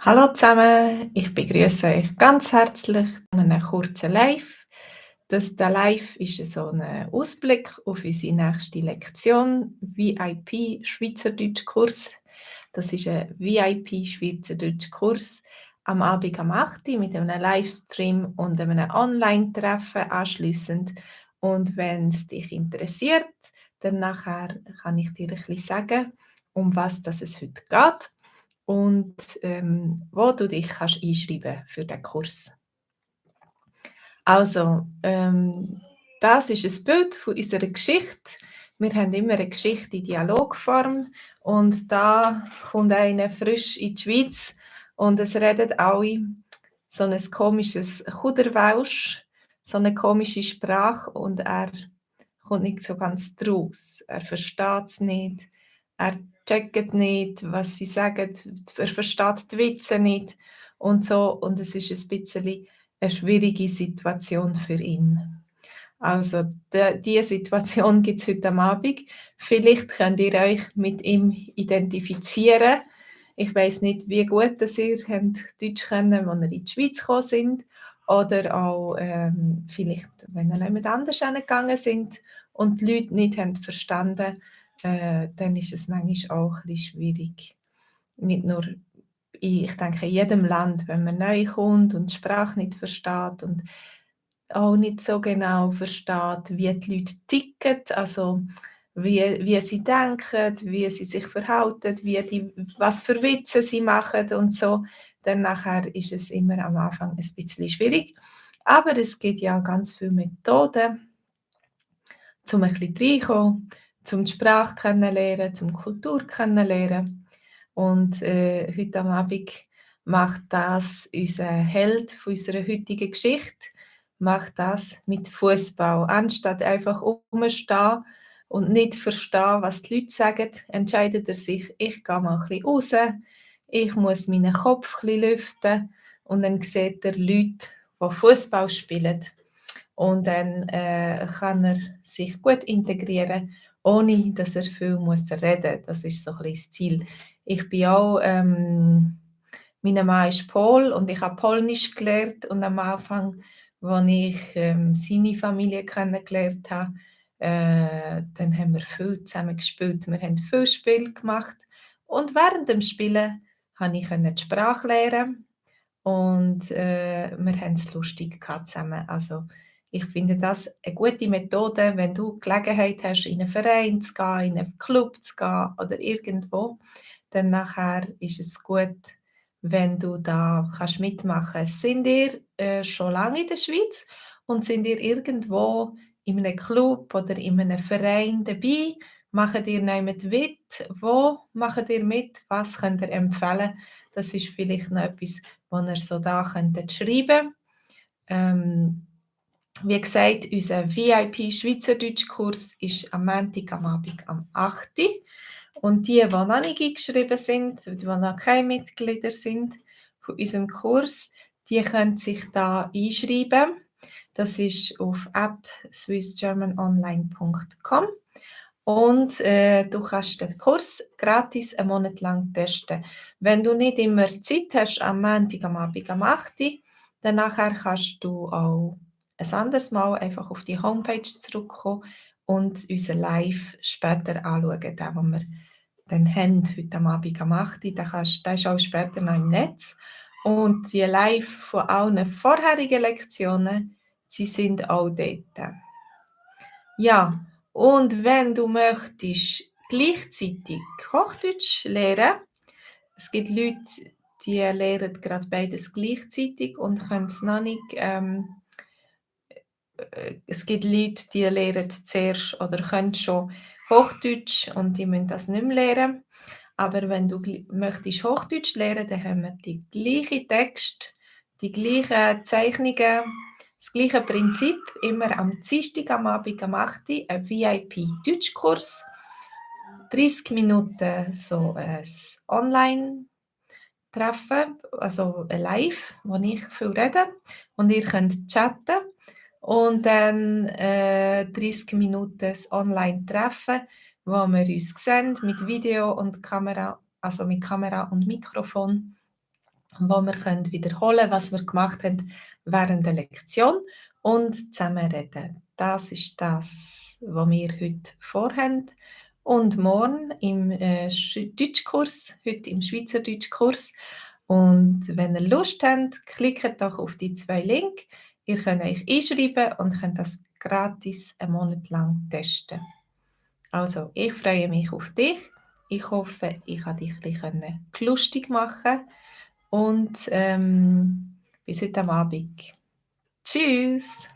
Hallo zusammen, ich begrüße euch ganz herzlich zu einem kurzen Live. Der Live ist so ein Ausblick auf unsere nächste Lektion, VIP Schweizerdeutsch-Kurs. Das ist ein VIP Schweizerdeutsch-Kurs am Abend am 8 Uhr mit einem Livestream und einem Online-Treffen anschliessend. Und wenn es dich interessiert, dann nachher kann ich dir ein bisschen sagen, um was es heute geht und wo du dich kannst einschreiben für den Kurs. Also, das ist ein Bild von unserer Geschichte. Wir haben immer eine Geschichte in Dialogform und da kommt einer frisch in die Schweiz und es reden alle so ein komisches Chuderwelsch, so eine komische Sprache und er kommt nicht so ganz draus. Er versteht es nicht, er checkt nicht, was sie sagen, er versteht die Witze nicht und so. Und es ist ein bisschen eine schwierige Situation für ihn. Also diese Situation gibt es heute am Abend. Vielleicht könnt ihr euch mit ihm identifizieren. Ich weiß nicht, wie gut dass ihr Deutsch können, als ihr in die Schweiz gekommen sind. Oder auch vielleicht, wenn ihr jemand anders hingegangen sind und die Leute nicht haben verstanden, dann ist es manchmal auch ein bisschen schwierig. Nicht nur, ich denke, in jedem Land, wenn man neu kommt und die Sprache nicht versteht und auch nicht so genau versteht, wie die Leute ticken, also wie sie denken, wie sie sich verhalten, was für Witze sie machen und so, dann nachher ist es immer am Anfang ein bisschen schwierig. Aber es gibt ja ganz viele Methoden, um ein bisschen reinzukommen, um die Sprache kennenzulernen, um die Kultur kennenzulernen. Und heute am Abend macht das unser Held von unserer heutigen Geschichte, macht das mit Fußball. Anstatt einfach rumstehen und nicht verstehen, was die Leute sagen, entscheidet er sich, ich gehe mal ein bisschen raus, ich muss meinen Kopf ein bisschen lüften und dann sieht er Leute, die Fußball spielen. Und dann kann er sich gut integrieren, ohne dass er viel muss reden muss. Das ist so ein bisschen das Ziel. Ich bin auch, mein Mann ist Pol und ich habe Polnisch gelernt und am Anfang, als ich seine Familie kennengelernt habe, dann haben wir viel zusammen gespielt. Wir haben viel Spiel gemacht und während dem Spielen konnte ich die Sprache lernen und wir haben es lustig gehabt zusammen. Also ich finde das eine gute Methode, wenn du Gelegenheit hast, in einen Verein zu gehen, in einen Club zu gehen oder irgendwo, dann nachher ist es gut, wenn du da kannst mitmachen kannst. Sind ihr schon lange in der Schweiz und sind ihr irgendwo in einem Club oder in einem Verein dabei? Macht ihr mit mit? Wo macht ihr mit? Was könnt ihr empfehlen? Das ist vielleicht noch etwas, was ihr so da könntet schreiben. Wie gesagt, unser VIP Schweizerdeutschkurs ist am Montag am Abend am 8 Uhr. Und die noch nicht eingeschrieben sind, die noch keine Mitglieder sind von unserem Kurs, die können sich da einschreiben. Das ist auf app.swissgermanonline.com und du kannst den Kurs gratis einen Monat lang testen. Wenn du nicht immer Zeit hast, am Montag am Abend am 8 Uhr, dann nachher kannst du auch ein anderes Mal einfach auf die Homepage zurückkommen und unser Live später anschauen, den, den wir dann haben, heute am Abend am 8 Uhr. Der ist auch später noch im Netz. Und die Live von allen vorherigen Lektionen, sie sind auch dort. Ja, und wenn du möchtest gleichzeitig Hochdeutsch lernen, es gibt Leute, die lernen gerade beides gleichzeitig und können es noch nicht. Es gibt Leute, die lernen zuerst oder können schon Hochdeutsch und die müssen das nicht mehr lernen. Aber wenn du möchtest Hochdeutsch lernen, dann haben wir die gleichen Texte, die gleichen Zeichnungen, das gleiche Prinzip, immer am Dienstag am Abend am 8 Uhr, ein VIP-Deutschkurs, 30 Minuten so ein Online-Treffen, also ein Live, wo ich viel rede und ihr könnt chatten und dann 30 Minuten das Online-Treffen, wo wir uns sehen mit Video und Kamera, also mit Kamera und Mikrofon wo wir können wiederholen, was wir gemacht haben während der Lektion und zusammen reden. Das ist das, was wir heute vorhaben. Und morgen im Deutschkurs, heute im Schweizerdeutschkurs. Und wenn ihr Lust habt, klickt doch auf die 2 Links. Ihr könnt euch einschreiben und könnt das gratis einen Monat lang testen. Also, ich freue mich auf dich. Ich hoffe, ich konnte dich ein bisschen lustig machen. Und bis heute Abend. Tschüss!